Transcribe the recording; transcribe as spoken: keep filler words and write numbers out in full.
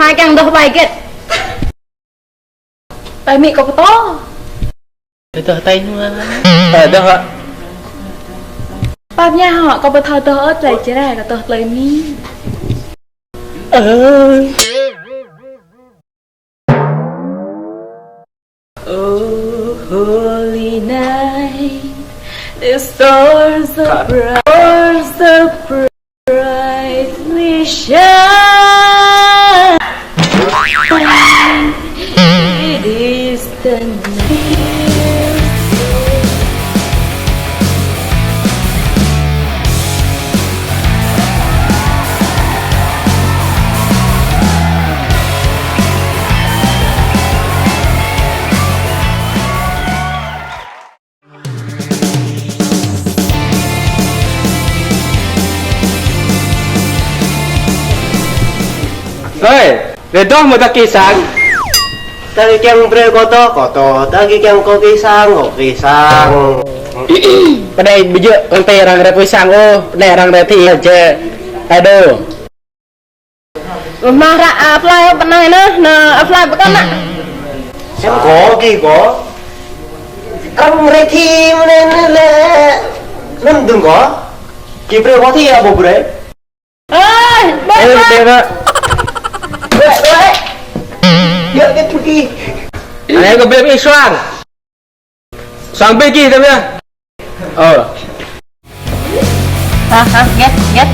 Hai kiăng dŏ ƀai gĕt. Tơi mĭ kâo pơtô. Tơi dŏ tơi nua. Tơi dŏ hă? Pap ña hŏ, kâo ƀu thâo dŏ ôh tơlơi Jrai, kâo dŏ tơlơi Mi. Ơ. Oh, holy night, the stars are bright, stars are brightly shine. It is the night. Ơi, rơđah mơ̆ ta kih sang. Ta kiăng brơi kâo dŏ, kâo dŏ, ta kiăng kâo kih sang, kâo kih sang. Pơ anai ƀu djơ̆ kơ tơlơi arăng brơi kih sang ôh, pơ anai arăng brơi thi hơjăn. Ai đô. Mơ̆ ră, a, apply pơ anai nă, nă apply pơkŏn nă. Em kâo kih kâo. Arăng brơi thi mơ̆n anai lĕ. Anŭn dơ̆ng kâo. Kih brơi kâo thi hă ƀu brơi? Ơi, ƀơi, ơi, ƀơi. Ƀơi, ƀơi. Ƀơi, ƀơi. Yơh, kih pơgi. Anai kâo brơi kih sang. Sang ƀing gih tơbiă. Ơ. Ha, ha, gĕt, gĕt.